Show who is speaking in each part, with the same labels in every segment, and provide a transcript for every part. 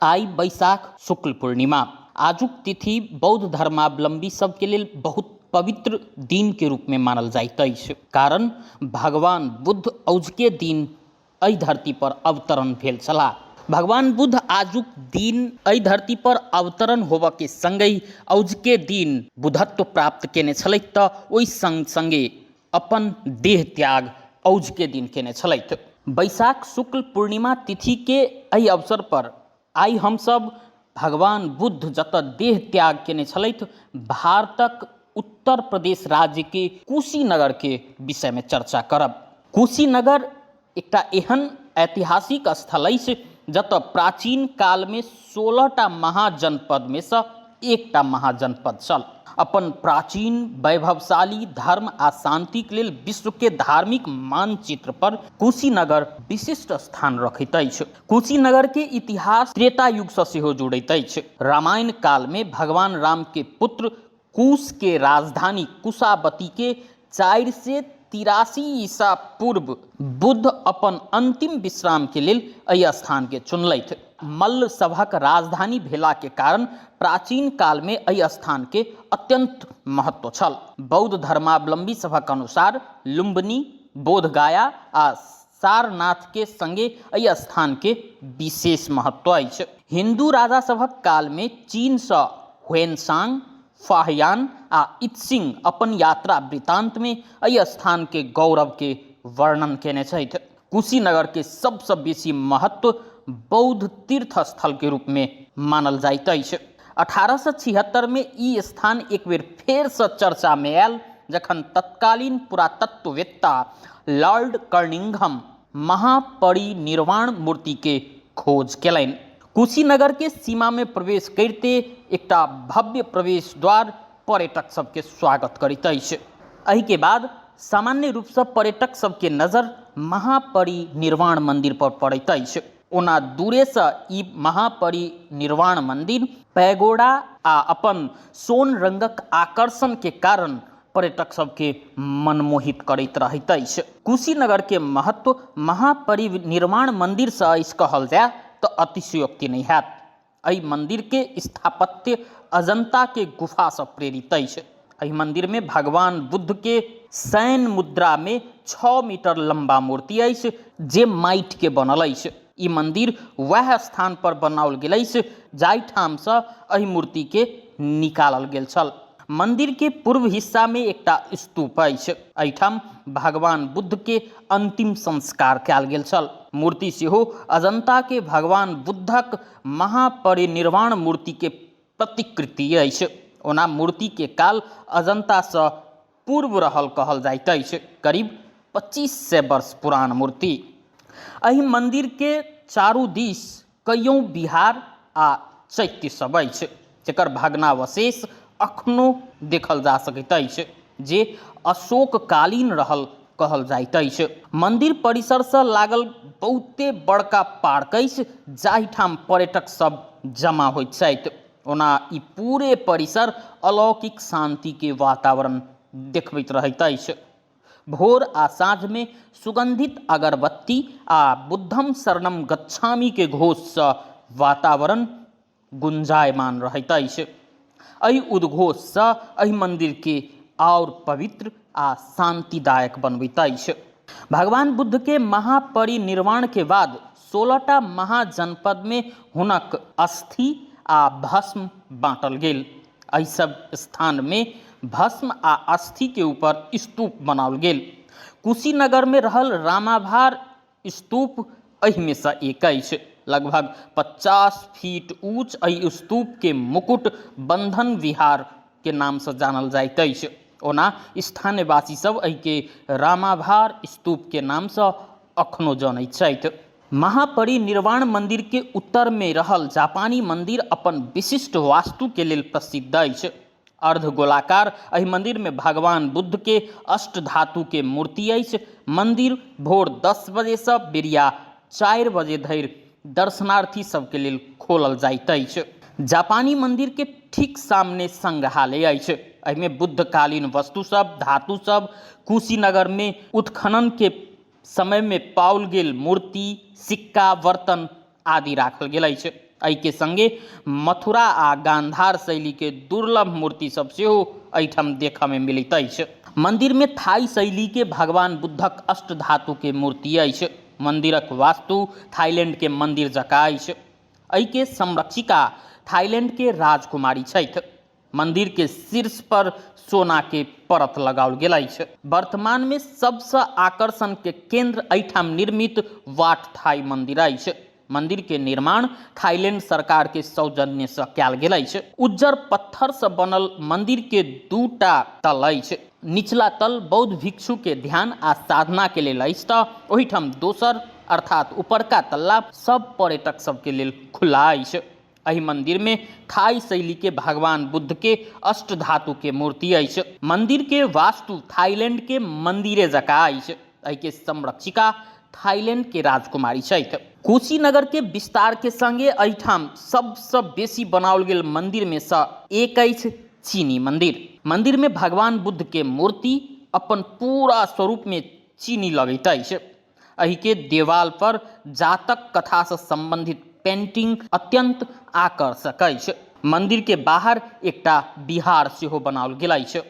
Speaker 1: आइ बैसाख शुक्ल पूर्णिमा आजुक तिथि बौद्ध धर्मावलम्बी सबके लेल बहुत पवित्र दिनके रूपमे मानल जाइत अछि, कारण भगवान बुद्ध औझके दिन एहि धरती पर अवतरण भेल छलाह। भगवान बुद्ध आजुक दिन एहि धरती पर अवतरण होबऽके सङ्गहि औझके दिन बुद्धत्व प्राप्त केने छलथि तऽ ओहि सङ्ग सङ्गे अपन देह त्याग औझके दिन केने छलथि। बैसाख शुक्ल पूर्णिमा तिथिके एहि अवसर पर आइ हमसब भगवान बुद्ध जतऽ देह त्याग केने छलथि भारतक उत्तर प्रदेश राज्यके कुशीनगरके विषयमे चर्चा करब। कुशीनगर एकटा एहन ऐतिहासिक स्थल अछि जतऽ प्राचीन कालमे 16टा महाजनपदमेसँ एकटा महाजनपद छल। अपन प्राचीन वैभवशाली धर्म आ शान्तिक लेल विश्वके धार्मिक मानचित्र पर कुशीनगर विशिष्ट स्थान रखैत अछि। कुशीनगरके इतिहास त्रेता युगसँ सेहो जुड़ैत अछि। रामायण कालमे भगवान रामके पुत्र कुशके राजधानी कुशावतीके 483 ईसा पूर्व बुद्ध अपन अन्तिम विश्रामके लेल एहि स्थानके चुनलथि। मल्ल सभक राजधानी भेलाके कारण प्राचीन कालमे एहि स्थानके अत्यन्त महत्व छल। बौद्ध धर्मावलम्बी सभक अनुसार लुम्बिनी, बोधगया आ सारनाथके सङ्गे एहि स्थानके विशेष महत्व अछि। हिन्दू राजा सभक कालमे चीनसँ ह्वेनसांग, फाह्यान आ इत्सिंग अपन यात्रा वृत्तान्तमे एहि स्थानके गौरवके वर्णन केने छथि। कुशीनगरके सबसँ बेसी महत्व बौद्ध तीर्थ स्थलके रूपमे मानल जाइत अछि। 1876मे ई स्थान एक बेर फेरसँ चर्चामे आयल जखन तत्कालीन पुरातत्ववेत्ता लॉर्ड कर्निंघम महापरिनिर्वाण मूर्तिके खोज केलनि। कुशीनगरके सीमामे प्रवेश करिते एकटा भव्य प्रवेश द्वार पर्यटक सबके स्वागत करैत अछि। एहिके बाद सामान्य रूपसँ पर्यटक सबके नजर महापरिनिर्वाण मंदिर पर पड़ैत अछि। ओना दूरेसँ ई महापरिनिर्वाण मंदिर पैगोडा आ अपन सोन रंगक आकर्षणके कारण पर्यटक सबके मनमोहित करैत रहैत अछि। कुशीनगरके महत्व महापरिनिर्वाण मंदिरसँ अछि कहल जाय तऽ अतिशयोक्ति नहि हैत। एहि मंदिरके स्थापत्य अजन्ताके गुफासँ प्रेरित अछि। एहि मंदिरमे भगवान बुद्धके शयन मुद्रामे 6 मीटर लम्बा मूर्ति अछि जे माटिके बनल अछि। ई मंदिर वएह स्थान पर बनाओल गेल अछि जाहिठामसँ एहि मूर्तिके निकालल गेल छल। मंदिरके पूर्व हिस्सामे एकटा स्तूप अछि। एहिठाम भगवान बुद्धके अंतिम संस्कार कयल गेल छल। मूर्ति सेहो अजन्ताके भगवान बुद्धक महापरिनिर्वाण मूर्तिके प्रतिकृति अछि। ओना मूर्तिके काल अजन्तासँ पूर्व रहल कहल जाइत अछि, करीब 2500 वर्ष पुरान मूर्ति। एहि मंदिरके चारू दिस कईयो विहार आ चैत्य सब अछि जकर भग्नावशेष अखनो देखल जा सकैत अछि जे अशोककालीन रहल कहल जाइत अछि। मंदिर परिसरसँ लागल बहुते बड़का पार्क अछि जाहिठाम पर्यटक सब जमा होइत छथि। ओना ई पूरे परिसर अलौकिक शान्तिके वातावरण देखबैत रहैत अछि। भोर आ साँझमे सुगन्धित अगरबत्ती आ बुद्धम शरणम गच्छामिके घोषसँ वातावरण गुंजायमान रहैत अछि। एहि उद्घोषसँ एहि मन्दिरके आओर पवित्र आ शान्तिदायक बनबैत अछि। भगवान बुद्धके महापरिनिर्वाणके बाद 16टा महाजनपदमे हुनक अस्थि आ भस्म बाँटल गेल। एहि सब स्थानमे भस्म आ अस्थिके ऊपर स्तूप बनाओल गेल। कुशीनगरमे रहल रामाभार स्तूप एहिमेसँ एक अछि। लगभग 50 फीट ऊँच एहि स्तूपके मुकुट बंधन विहारके नामसँ जानल जाइत अछि। ओना स्थानीयवासी सब एहिके रामाभार स्तूपके नामसँ अखनो जनैत छथि। महापरिनिर्वाण मंदिरके उत्तरमे रहल जापानी मंदिर अपन विशिष्ट वास्तुके लेल प्रसिद्ध अछि। अर्धगोलाकार एहि मंदिरमे भगवान बुद्धके अष्ट धातुके मूर्ति अछि। मंदिर भोर 10 बजेसँ बेरिया 4 बजे धरि दर्शनार्थी सबके लेल खोलल जाइत अछि। जापानी मंदिरके ठीक सामने संग्रहालय अछि। एहिमे बुद्धकालीन वस्तु सब, धातु सब, कुशीनगरमे उत्खननके समयमे पाओल गेल मूर्ति, सिक्का, बर्तन आदि राखल गेल अछि। एहिके संगे मथुरा आ गांधार शैली के दुर्लभ मूर्ति सब सेहो एहिठाम देखऽ में मिलैत अछि। मंदिर में थाई शैली के भगवान बुद्धक अष्ट धातु के मूर्ति अछि। मंदिरक वास्तु थाईलैंड के मंदिर जकाँ अछि। एहिके संरक्षिका थाईलैंड के राजकुमारी छथि। मंदिर के शीर्ष पर सोना के परत लगाओल गेल अछि। वर्तमान में सबसँ आकर्षण के केंद्र एहिठाम निर्मित वाट थाई मंदिर अछि। मंदिर के निर्माण थाईलैंड सरकार के सौजन्य से कयल गेल अछि। उज्जर पत्थर से बनल मंदिर के दूटा तल अछि। निचला तल बौद्ध भिक्षु के ध्यान आ साधना के लेल अछि तऽ ओहिठाम दोसर अर्थात उपरका तल्ला सब पर्यटक सबके लेल खुला अछि। एहि मंदिर में थाई शैली के भगवान बुद्ध के अष्ट धातु के मूर्ति अछि। मंदिर के वास्तु थाईलैंड के मंदिरे जकाँ अछि। एहि के संरक्षिका थाईलैंड के राजकुमारी छथि। कुशीनगर के विस्तार के संगे एहिठाम सबसँ बेसी बनाओल गेल मंदिर में सँ एक अछि चीनी मंदिर। मंदिर में भगवान बुद्ध के मूर्ति अपन पूरा स्वरूप में चीनी लगैत अछि। एहि के देवाल पर जातक कथा से संबंधित पेंटिंग अत्यंत आकर्षक अछि। मंदिर के बाहर एकटा विहार सेहो बनाओल गेल अछि।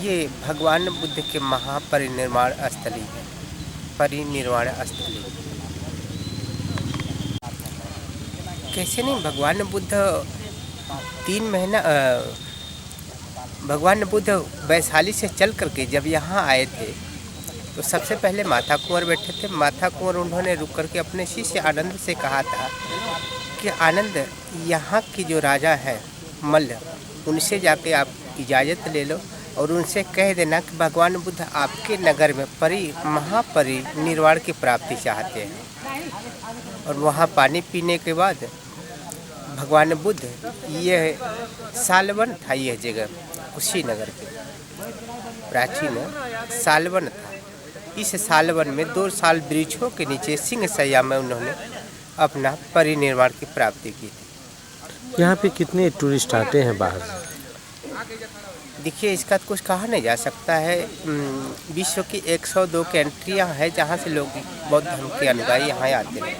Speaker 2: ये भगवान बुद्ध के महापरिनिर्वाण स्थली है, परिनिर्वाण स्थली। कैसे नहीं, भगवान बुद्ध 3 महीना भगवान बुद्ध वैशाली से चल करके जब यहाँ आए थे तो सबसे पहले माथा कुंवर बैठे थे। माथा कुंवर उन्होंने रुक करके अपने शिष्य आनंद से कहा था कि आनंद, यहाँ की जो राजा है मल्ल, उनसे जाके आप इजाज़त ले लो और उनसे कह देना कि भगवान बुद्ध आपके नगर में महापरिनिर्वाण की प्राप्ति चाहते हैं। और वहाँ पानी पीने के बाद भगवान बुद्ध, ये सालवन था, यह जगह कुशीनगर के प्राचीन सालवन था। इस सालवन में 2 साल वृक्षों के नीचे सिंह सैया में उन्होंने अपना परिनिर्वाण की प्राप्ति की थी।
Speaker 3: यहाँ पे कितने टूरिस्ट आते हैं बाहर से?
Speaker 2: देखिए, इसका तो कुछ कहा नहीं जा सकता है। विश्व की 102 कंट्रियाँ हैं जहाँ से लोग बौद्ध धर्म के अनुयायी यहाँ आते हैं।